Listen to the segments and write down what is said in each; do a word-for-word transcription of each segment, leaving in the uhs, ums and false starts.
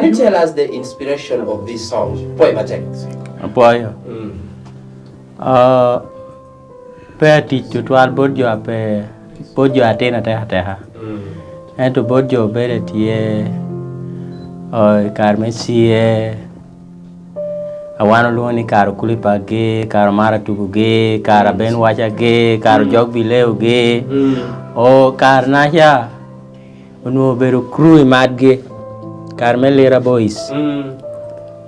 Can you tell us the inspiration of this song? Pwoyo matek. Apwoyo. Mm. Ah, pe atic tutwal bot jo ape, bot jo atin ateka ateka. Mm. Ento bot jo obedo tye, oh, i kare me cie, a wan olwongo ni kare okulipa ge, kare omara tugo ge, kare aben waca ge, kare ojok bileo ge. Mm. O kare naca, onwoŋo obedo crew i matgi, kare me Lira Boys. Mm.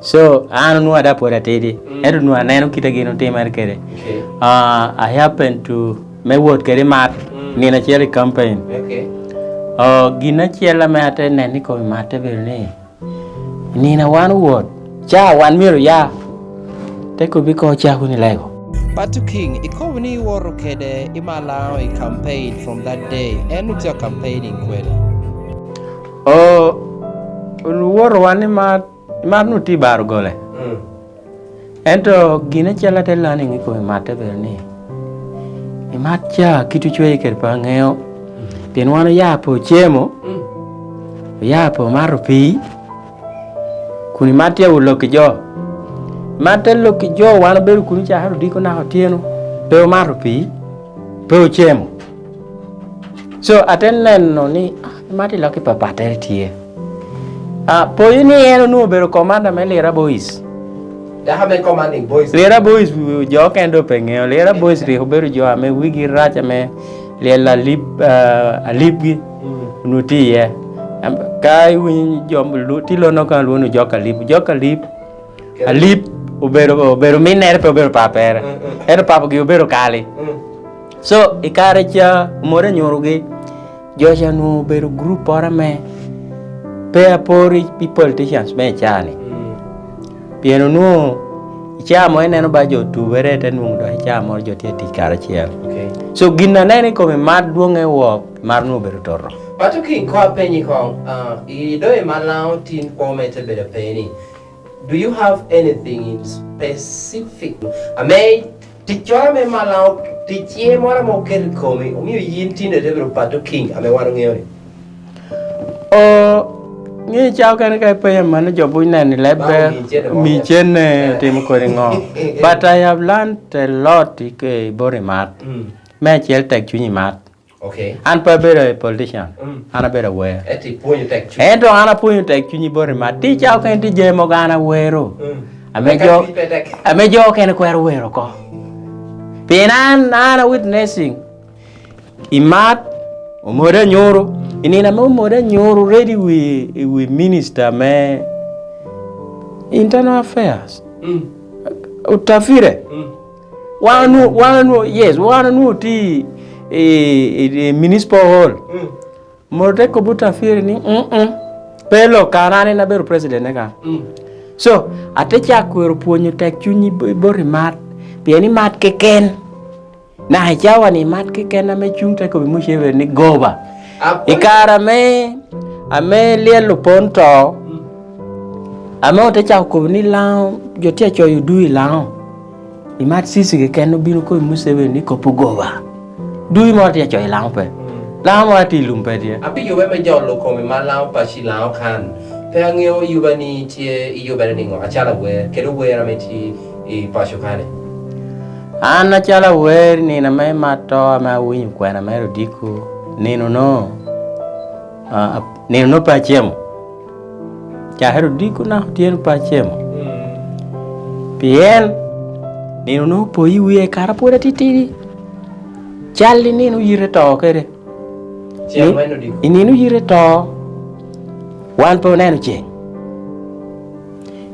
So, an onwoŋo ada pwod atidi, mm, ento onwoŋo aneno kite gin otimere kede. Okay. Ah, I happen to me wot kede mat, mm, nino acel i campaign. Okay. Oh, gin acel ame ate neno i kom i mat te bedo ni, nino a wan owot, ca wan myero oya, te kobbi ko cak wunu i lego. Pato King, ikobo ni iwoto kede i Malaŋo i campaign from that day. En otye campaigning kwene? O, owoto wan i mat, i mat nu tye baro gole. Mm. Ento gin acel ate learning i kom i mat te bedo ni, i mat ca kit ocweye kede pe aŋeo. Pien wan oya pe ocemo, mm, oya pe omato pii, kun i mat tye olok i jo. Mat te lok i jo, wan obedo kun cakere odiko naka otyeno, pe omato pii, pe ocemo. So, ate neno ni, ah, mat i lok i papattere tye. Ah, poyo ni en onwoŋo obedo komanda me Lira Boys. Dako ame commanding boys. Lira Boys, jo okene doŋ pe ŋeo. Lira Boys rik obedo jo ame wigi rac, ame lyel alip, ah, alipgi, mm, onwoŋo tye iye. Am-, ka iwinyo jo lu-, tye lonno ka lwongo jok alip. Jok alip, alip obedo, obedo minnere, pe obedo papere. Mm, mm. Ento papogi obedo kali. Mm. So, i kare ca, omot anyurogi, jo ca onwoŋo obedo grupporo ame pe apor i, i politicians me i caa-ni. Mm. Pien onwoŋo i caa mo ineno ba jo tubere, te nwoŋo dok i caa moro jo tye atic karacel. Okay. So, gin aneno i kome mat dwoŋe wok, mar onwoŋo obedo toto. Pato King, koŋ apenyi koŋ, ah, i doŋ i Malaŋo tin kwo me te bedo apenyi, do you have anything in specific? Ame ticcoro ame Malaŋo, ticce moro ame oketo i komi, omio yin tin ite bedo Pato King ame wan oŋeo ni? O, ŋe ca okene ka ipenya mano, jo buc neno i leb ber, omi cene, omi cene, otimo kodi ŋo? But I have learned a lot i ke-, i bot i mat. Mm. Me acel, tek cwiny i mat. Okay. An pe abedo a politician, mm, an abedo awer. Ento ipwonyo tek cwiny. Ento an apwonyo tek cwiny i bot i mat. Ticca okene tye jami mogo an awero. Mm. Ame jo, ame jo okene kwero wero oko. Pien an, an a witnessing. I mat, omode anyoro. I nino ame omode anyoro, ready wi, wi minister me internal affairs. Mm. Otafire. Mm. Wan onwo-, wan onwo-, yes, wan onwo tye i, i, i municipal hall. Mm. Modo te kobo Otafire ni, "Mm-mm, pe lok kan, an en abedo president ne kan." Mm. So, ate cako kwero pwonyo tek cwiny i bo-, i bot i mat, pien i mat keken. Na i cawa ni mat keken ame cuŋ te kobo Museveni ni goba. I kare ame, ame lyel opon to, mm, ame ote cako kobo ni Laŋo, jo tye acoyo duu i Laŋo. I mat Cici keken obino kobo Museveni ni kop ogoba. Duu moro tye acoyo i Laŋo pe. Mm. Laŋo moro tye i lum pe tye. Api yube me jolo komi ma Laŋo paci Laŋo kan. Pe aŋeo yuba ni tye i yubere niŋo, acalo awer, kede ower ame tye i paco kani. An acalo awer, nino ame mat to ame awinyo kwena mere odiko, nino no, ah, nino no pe acemo. Cakere odiko naka otyeno pe acemo. Mm. Pien nino no opoyi wie kara pwod atitidi. Cal i nino oyite to kede. Cen ni, wen odiko. I nino oyite to, wan pe oneno ceng.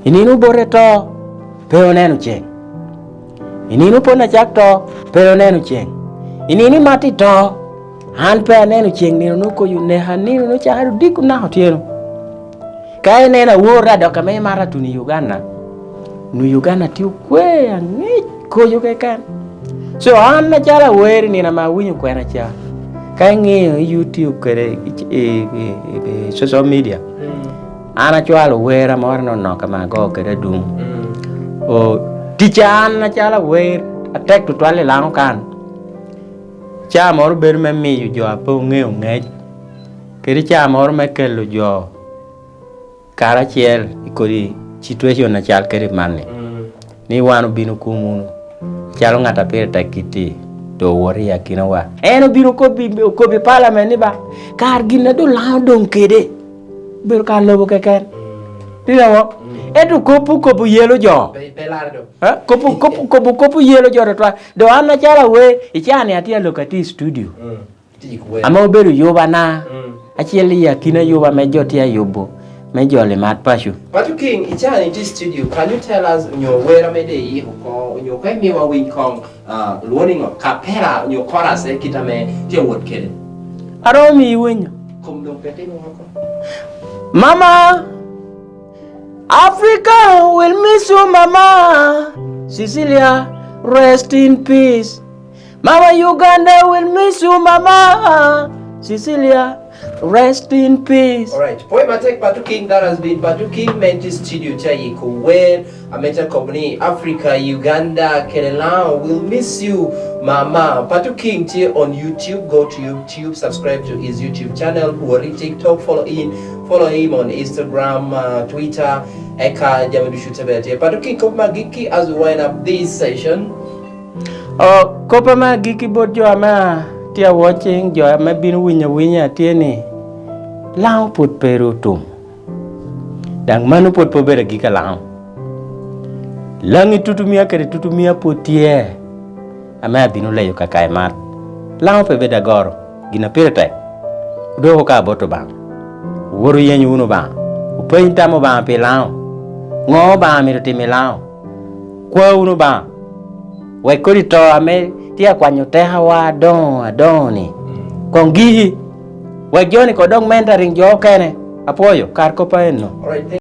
I nino obote to, pe oneno ceng. I nino pon acak to, pe oneno ceng. I nino imat i to, an pe aneno ceng, nino no koyo neka, nino no cakere odiko naka otyeno. Ka ineno awor adok ame imaro atuno i Uganda, nwo Uganda tye okwe aŋec koyo keken. So, an acalo awer i nino ame awinyo kwena ca, ka iŋiyo i YouTube kede i, i, i, i social media, mm, an acwalo wer amoro nonok ame ago kede adum. Mm. O, ticca an acalo awer atek tutwal i Laŋo kan. Caa moro bedo me miyo jo a pe oŋeo ŋec, kede caa moro me kelo jo Karacel i kodi situation acal kede man-ni, ni wan obino kum wunu, calo ŋat a pire tek kiti, to owoto i akinawa. En obino kobbi, okobbi palamen ni ba, kar gin a doŋ Lango doŋ kede, obedo kar lobo keken. Tye ŋo? Ento kop okobo yelo jo. Pe, pe lare do. Eh? Kop, kop, kop, kop oyelo jo tutwal. Do an acalo awe, i caa-ni atye alok atye i studio. Tic wer. Ame obedo yubana. Acel i akina yuba ame jo tye ayubo, me joli mat paco. Paco King, i caa-ni tye i studio, can you tell us, onyo wer ame de iyiko oko, onyo ka imiwa winy koŋ, ah, lwoni ŋo, kapera, onyo chorus, eh, kit ame tye awot kede? Aromo miyi winyo. Kom doŋ pe timo oko. Mama, Africa will miss you, Mama. Cecilia, rest in peace. Mama, Uganda will miss you, Mama. Cecilia, rest in peace. All right. Pwoyo matek, Pato King. That has been Pato King, Menti Studio, ca yiko wer ame ca kobo ni Africa, Uganda, kede Lango will miss you, Mama. Pato King tye on YouTube. Go to YouTube, subscribe to his YouTube channel. Wot i TikTok, follow in, follow him on Instagram, uh, Twitter, eka jami ducu te ber tye. Pato King, kop me agikki as we wind up this session. O, kop ame agikki bot jo ame a-, tye a watching, jo ame bino winyo awinya tye ni, Lango pwod pe ru otum. Daŋ mano pwod pe obedo agikki a Lango. Laŋi tutumia kede tutumia pwod tye, ame abino leyo kaka i mat. Lango pe bedo agoro, gin a pire tek, odoko ka bot Obaŋa. Wot oyenyo wunu Obaŋa, openy tam Obaŋa pi Lango. Ŋo Obaŋa mito timo i Lango? Kwa wunu Obaŋa, wek kodi to ame tye akwanyo tekawa adoŋo adoŋo-ni koŋ giki, wek jo-ni koŋ dok mentoring jo okene. Apwoyo kar koppa enno. All right, thank